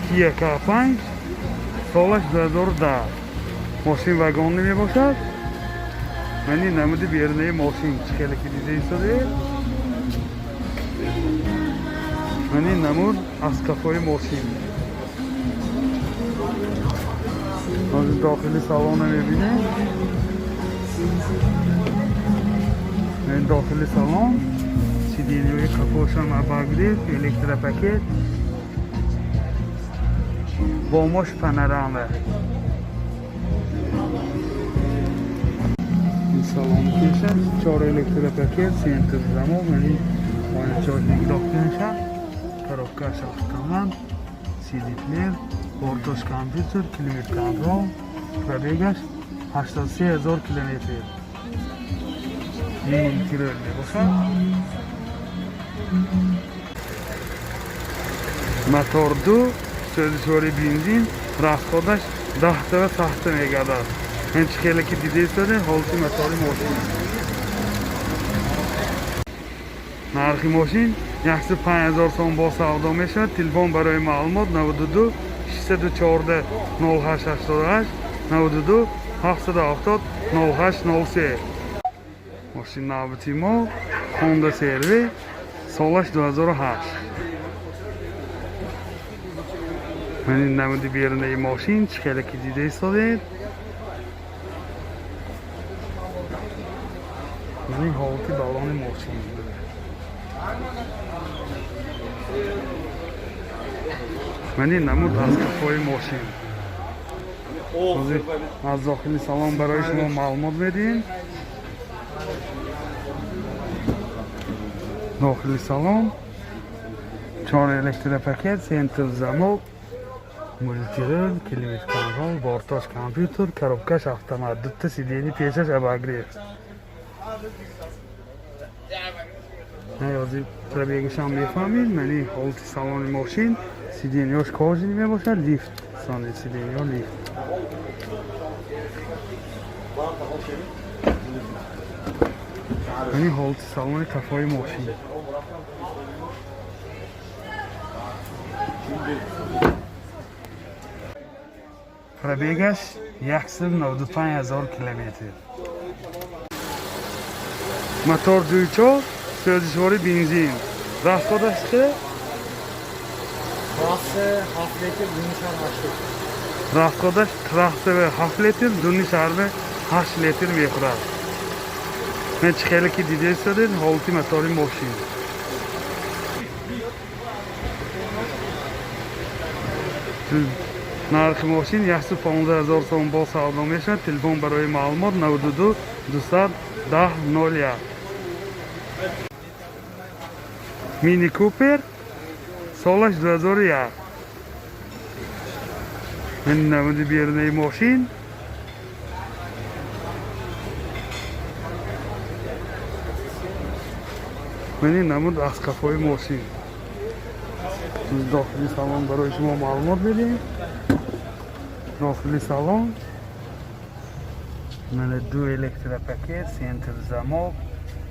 Kia K5, солаш 2010. Мошин вагонӣ мебошад. Мани намуди берунаи мошин, чӣ хеле ки дида истодед. Мани намуд аз қафои мошин. Ҳозир дохили салона мебинем. Мани дохили салон, сиденьяҳои қафошам обогрев, электропакет, бомош панорама. Ин салон пеша чор электропакет, центр замок, мани ойначаҳош нигоҳ мешавад. Коробкаш автомат, CD плеер, бортош компютер, климат контрол, пробегаш 83 ҳазор километр. Ин мультируль мебошад. Мотор ду, сӯзишвори бензин, расходаш 10 тава сахта мегардад. Ин чӣ хеле ки дида истодем, ҳолати мотори мошин. Нархи мошин 105 ҳазор сом бо савдо мешавад. Телефон барои маълумот 92 614 08 88, 92 770 08 03. Мошин навбати мо Honda CR-V, солаш 2008. Ман ин намуди берунаи мошин, чӣ хеле ки дида истодед. Ман ин ҳолати балони мошин. Ман ин намуд аз қафои мошин. Ҳозир аз дохили салон барои шумо маълумот медиҳем. Дохили салон чор электропакет, центр замок, мультируль, климат контрол, бортош компютер, коробкаш автомат, дута сиденьи пешаш обогрев. Ҳозир пробегашам мефаҳмед. Мани ҳолати салони мошин, сиденьяш кожаный мебошад, лифт, сони сиденьё лифт. Мани ҳолати салони қафои мошин. Пробегаш 195 ҳазор километр. Мотор дуючор, сӯзишвори бензин. Расходаш чӣ? Трасса 7 литр, дуни шаҳр 8 литр. Расходаш трассаве 7 литр, дуни шаҳрве 8 литр мехӯрад. Мен чӣ хеле ки дида истодед, ҳолати мотори мошин. Нархи мошин 115 ҳазор сом бо савдо мешавад. Телефон барои маълумот 92 210 01. Мини Купер, солаш 2001. Ин намуди берунаи мошин. Ман ин намуд аз қафои мошин. Дохили салон барои шумо маълумот медиҳем. Дохили салон мана ду электропакет, центр замок,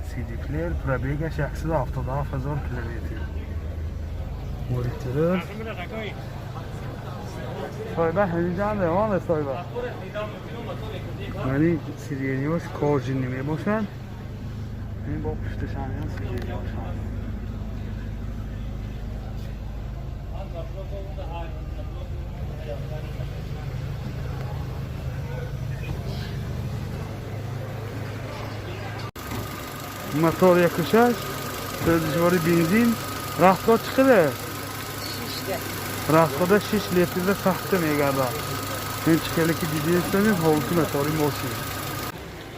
CD плеер, пробегаш 177 ҳазор километр. Мультируль. Соҳиба ҳаминҷа меҳмон соҳиба. Мани сиденьяш кожаный мебошад. Ин бо пушташамиён сиденьяш ҳаст. Мотор 1,6, сӯзишвори бензин, расход чӣ қадар? Расхода 6 литрда сахта мегардад. Ин чӣ хеле ки дида истодем, ҳолати мотори мошин.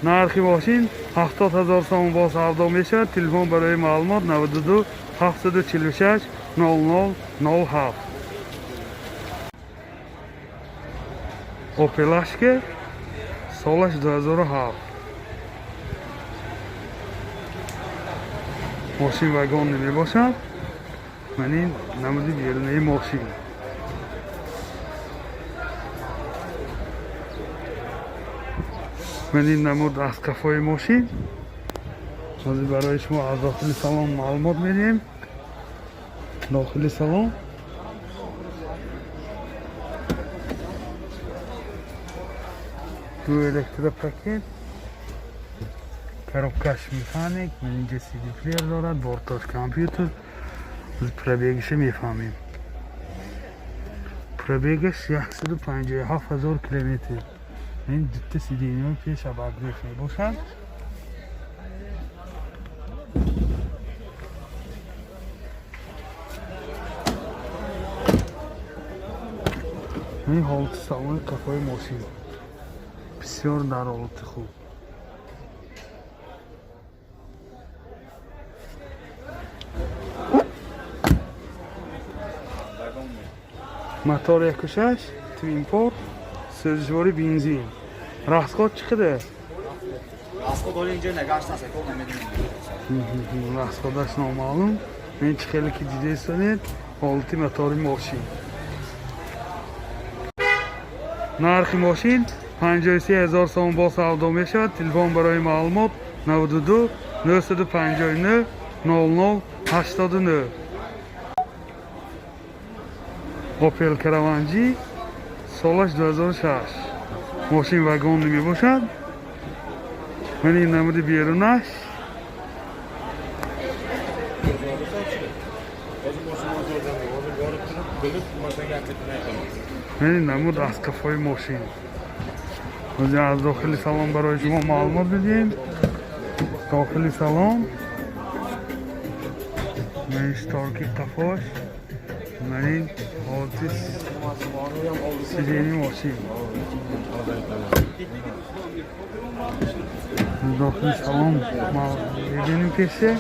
Нархи мошин 70 ҳазор сом бо савдо мешавад. Телефон барои маълумот 92 746 00 07. Opel Astra, солаш 2007. Мошин вагонӣ мебошад. Ман ин намуди берунаи мошин. Ман ин намуд аз қафои мошин. Ҳозир барои шумо аз дохили салон маълумот медиҳем. Дохили салон Ду электропакет, коробкаш механик, инҷа CD плеер дорад, борташ компютер. Пробегиша мефаҳмем. Пробегаш 157 ҳазор километр. Ин дутта сиденьяи пеш обогрев мебошад. Ин ҳолати салони қафои мошин бисёр дар ҳолати хуб. Мотор 1.6, twin port, сӯзишвори бензин. Расход чӣ қадар? Расход ҳоли инҷо нагаштааст, ака, намедонам. Расходаш номаълум. Ин чӣ хеле ки дидесонед, ҳолати мотори мошин. Нархи мошин 53 ҳазор сомон бо савдо мешавад. Телефон барои маълумот 92 959 00 89. Opel Caravan G, солаш 2006. Мошин вагонӣ мебошад. Ман ин намуди берунаш. Ман ин намуд аз қафои мошин. Ҳозир аз дохили салон барои шумо маълумот медиҳем. Дохили салон ман ин шторки қафош, ман ин ҳолати сидени мошин. Дохили салон мебинем пеше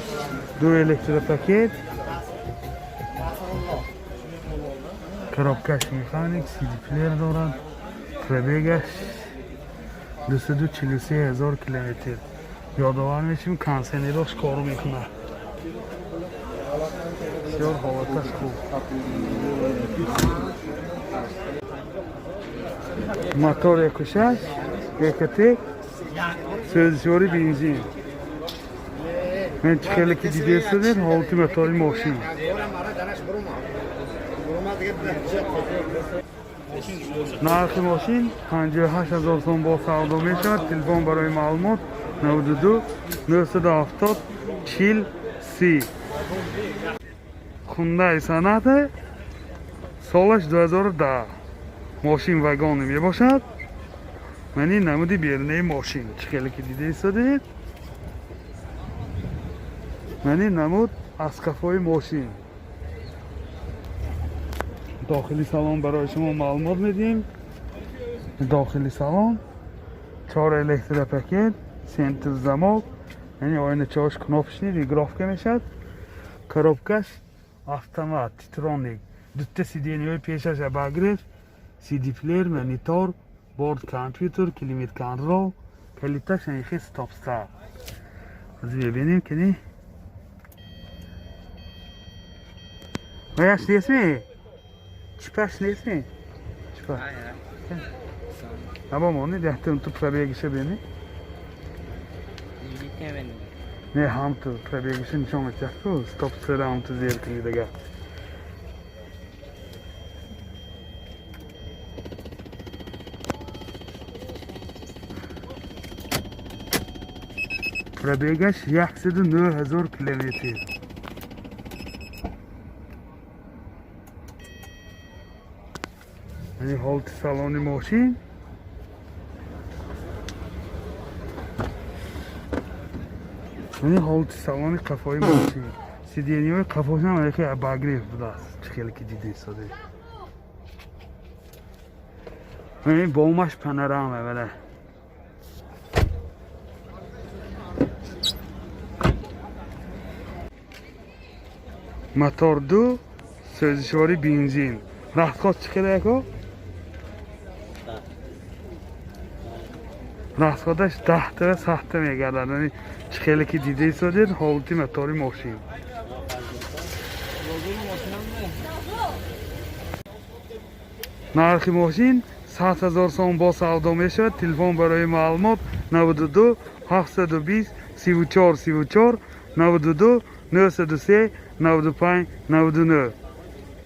ду электропакет, коробкаш механик, CD плеер дорад, пробегаш 243 ҳазор километр. Ёдовар мешавем, кондиционерош кор мекунад. Бисёр ҳолаташ хуб. Мотор 1.6, Ecotec, сӯзишвори бензин. Мен чӣ хеле ки дидесудед, ҳолати мотори мошин. Нархи мошин 58 ҳазор сом бо савдо мешавад. Телефон барои маълумот 92 970 40 30. Hyundai Sonata, солаш 2010. Мошин вагонӣ мебошад. Ман ин намуди берунаи мошин чӣ хеле ки дида истодед. Ман ин намуд аз қафои мошин. Дохили салон барои шумо маълумот медиҳем. Дохили салон чор электропакет, центр замок, яъне оиначаҳош кнопочный, регулировка мешавад. Коробкаш автомат, Tiptronic. Дутта сиденьяҳои пешаш обогрев, CD плеер, монитор, борт компютер, климат контроль, калиташ анихе стоп старт. Ҳозир мебинем ки не. Ояш нестми? Чипаш нестми? Чипа. Аба мони дехтем ту пробегиша бини. Не, ҳам ту пробегиша нишон метиҳад ку, стоп сера ҳам ту зер кунидага. Пробегаш 109 ҳазор километр. Яъне ҳолати салони мошин. Яъне ҳолати салони қафои мошин. Сиденьяҳои қафошам яке обогрев будааст. Чӣ хеле ки дида истодед. Яъне бомаш панорама бала. Мотор ду, сӯзишвори бензин. Расход чӣ қадар яко? Расходаш 10 ва 7 мегардад. Яъне чӣ хеле ки дида истодед, ҳолати мотори мошин. Нархи мошин 100 ҳазор сом бо савдо мешавад. Телефон барои маълумот 92 720 34 34, 92 903 95 99.